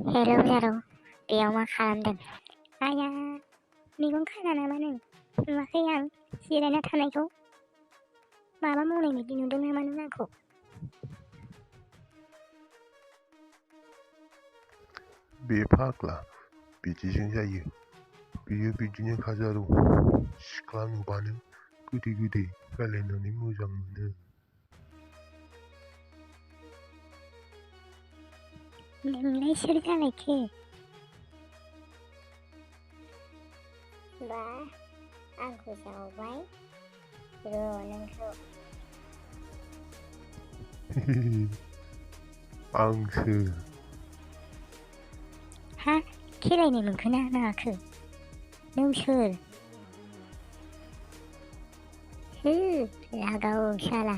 Hello जारौ बेयाव मा खालामदों? आया मेगन खाना नामा नों? नुवाखै आं जिरायना थानायखौ? माबा मावनाय बायदि नुदों नामा नों आंखौ? बे फाग्ला बिदिजों जायो। बियो बिदिनो खाजारौ सिख्ला नुबानो गोदै गोदै रायलायनानै मोजां मोनो। नोंलाय सोर जालायखो? बा आंखौ जावबाय र' नोंखौ आंसो। हा खेलायनो मोनखोना माखो? नों सोर? हो लागाव साला